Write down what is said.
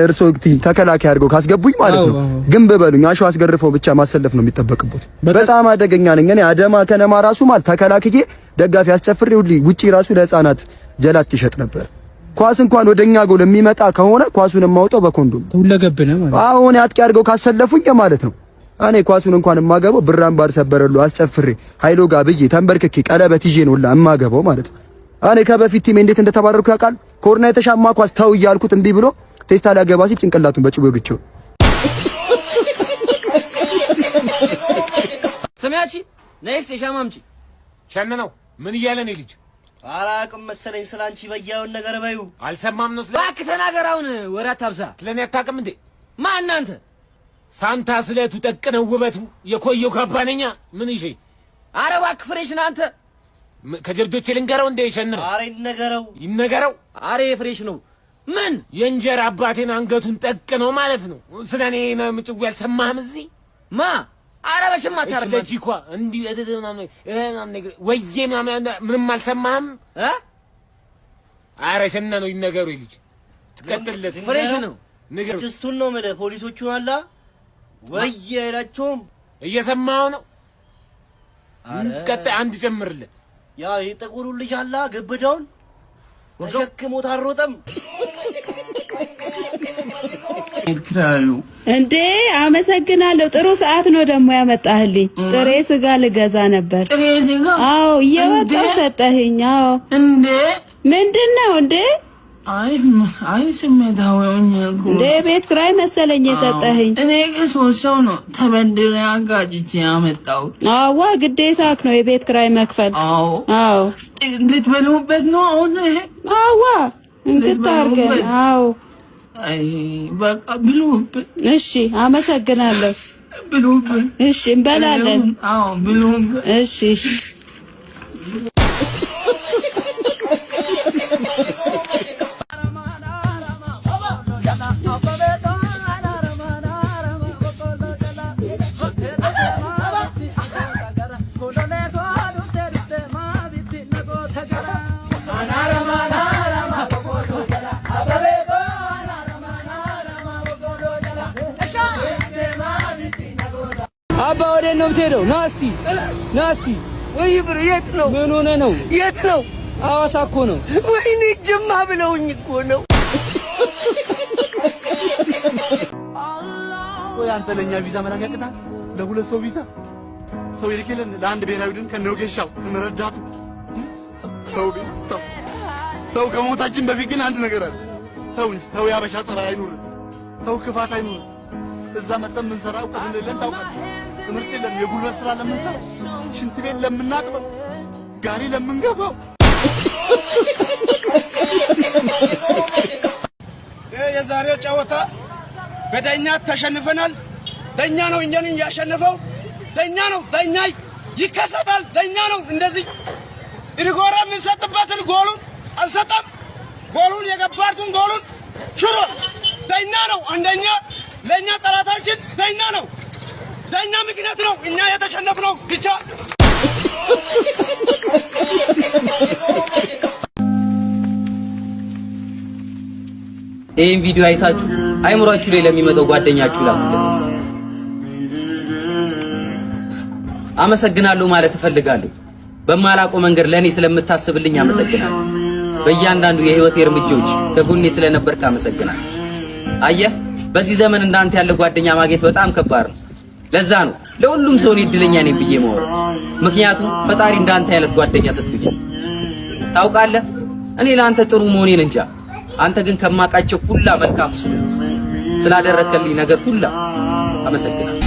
እርሶ ተከላካይ አድርገው ካስገቡኝ ማለት ነው፣ ግንብ በሉኝ፣ አሸዋ አስገርፈው ብቻ ማሰለፍ ነው የሚጠበቅበት። በጣም አደገኛ ነኝ እኔ። አዳማ ከነማ ራሱ ማለት ተከላክዬ ደጋፊ አስጨፍሬ ሁሉ ውጪ ራሱ ለህፃናት ጀላት ይሸጥ ነበር። ኳስ እንኳን ወደኛ ጎል የሚመጣ ከሆነ ኳሱን የማውጣው በኮንዶም ሁለገብ ነው ማለት። አሁን አጥቂ አድርገው ካሰለፉኝ ማለት ነው፣ እኔ ኳሱን እንኳን የማገባው ብራምባር ሰበረሉ አስጨፍሬ ኃይሎ ጋር ብዬ ተንበርክኬ ቀለበት ይዤ ነው ሁላ የማገባው ማለት ነው። እኔ ከበፊት team እንዴት እንደተባረርኩ ያውቃል። ኮርና የተሻማ ኳስ ተው እያልኩት እምቢ ብሎ ቴስታ ሊያገባ ሲል ጭንቅላቱን በጩቤ ወግቼው። ስሚያቺ ነይ እስቲ ሻማ አምጪ። ሸን ነው ምን እያለ ነው ልጅ? አላቅም መሰለኝ ስላንቺ በያውን ነገር በዩ አልሰማም ነው። ስለ እባክህ ተናገር። አሁን ወሬ አታብዛ። ስለኔ አታውቅም እንዴ? ማን እናንተ? ሳንታ ስለቱ ጠቅነው ውበቱ የኮየው ካባነኛ ምን ይሼ? ኧረ እባክህ fresh ነህ አንተ። ከጀብዶቼ ልንገረው እንዴ? ሸን ነው። ኧረ ይነገረው ይነገረው። ኧረ fresh ነው። ምን የእንጀራ አባቴን አንገቱን ጠቅ ነው ማለት ነው። ስለኔ ነው ምጭው ያልሰማህም እዚህ ማ ኧረ በሽማ አታረግ። ለጂ እኮ እንዲህ ምናምን ነገር ወዬ ምናምን ምንም አልሰማህም እ ኧረ ሸና ነው ይነገሩ። ልጅ ትቀጥልለት fresh ነው። ንገሩ። ስድስቱን ነው የምልህ። ፖሊሶቹን አላ ወይ አይላቸውም። እየሰማኸው ነው። ቀጣይ አንድ ጨምርለት። ያ የጥቁሩ ልጅ አላ ግብዳውን ተሸክሞት አልሮጠም። እንዴ አመሰግናለሁ። ጥሩ ሰዓት ነው ደግሞ ያመጣህልኝ። ጥሬ ስጋ ልገዛ ነበር። ጥሬ ስጋ? አዎ፣ እየወጣሁ ሰጠህኝ። አዎ። እንዴ ምንድን ነው እንዴ? አይ አይ፣ ስሜታዊ ሆኜ እኮ። እንዴ ቤት ኪራይ መሰለኝ የሰጠህኝ። እኔ ከሶስት ሰው ነው ተበድሬ አጋጭቼ ያመጣሁት። አዋ ግዴታክ ነው የቤት ኪራይ መክፈል። አዎ። አዎ። ልትበሉበት ነው አሁን ይሄ? አዋ እንክት አድርገን። አዎ። አይ በቃ ብሉበት። እሺ አመሰግናለሁ። ብሉበት። እሺ እንበላለን። አዎ ብሉበት። እሺ እሺ። አባ ወዴት ነው የምትሄደው? ና እስቲ ና እስቲ። ወይ ብር የት ነው? ምን ሆነ ነው? የት ነው? ሐዋሳ እኮ ነው። ወይኔ ጅማ ብለውኝ እኮ ነው። ወይ አንተ ለእኛ ቪዛ መላክ ያቅታል? ለሁለት ሰው ቪዛ ሰው ይልክልን ለአንድ ብሔራዊ ቡድን ከነወጌሻው ከነረዳቱ ሰው ቤት ሰው ሰው ከሞታችን በፊት ግን አንድ ነገር አለ። ተው እንጂ ተው፣ ያበሻ ጠራ አይኑር፣ ተው ክፋት አይኑር። እዛ መጠን የምንሰራ እውቀት እንደሌለን ታውቃለህ። ትምህርት የለም፣ የጉልበት ስራ ለምንሰራ፣ ሽንት ቤት ለምናጥበው፣ ጋሪ ለምንገፋው። የዛሬው ጨዋታ በዳኛ ተሸንፈናል። ዳኛ ነው እኛን ያሸነፈው። ዳኛ ነው፣ ዳኛ ይከሰታል። ዳኛ ነው እንደዚህ ኢሪጎራ የምንሰጥበትን ጎሉን አልሰጠም። ጎሉን የገባትን ጎሉን ሽሮ ዳኛ ነው። አንደኛ ለእኛ ጠላታችን ዳኛ ነው። ዳኛ ምክንያት ነው እኛ የተሸነፍነው ብቻ። ይህን ቪዲዮ አይታችሁ አይምሯችሁ ላይ ለሚመጣው ጓደኛችሁ ላኩለት። አመሰግናለሁ ማለት እፈልጋለሁ። በማላውቀው መንገድ ለእኔ ስለምታስብልኝ አመሰግናለሁ። በእያንዳንዱ የህይወቴ እርምጃዎች ከጎኔ ስለነበርክ አመሰግናለሁ። አየህ፣ በዚህ ዘመን እንዳንተ ያለ ጓደኛ ማግኘት በጣም ከባድ ነው። ለዛ ነው ለሁሉም ሰው እኔ እድለኛ ነኝ ብዬ የማወራው። ምክንያቱም ፈጣሪ እንዳንተ አይነት ጓደኛ ሰጥቶኛል። ታውቃለህ፣ እኔ ለአንተ ጥሩ መሆኔን እንጃ፣ አንተ ግን ከማውቃቸው ሁላ መልካም ሰው ስላደረከልኝ ነገር ሁላ አመሰግናለሁ።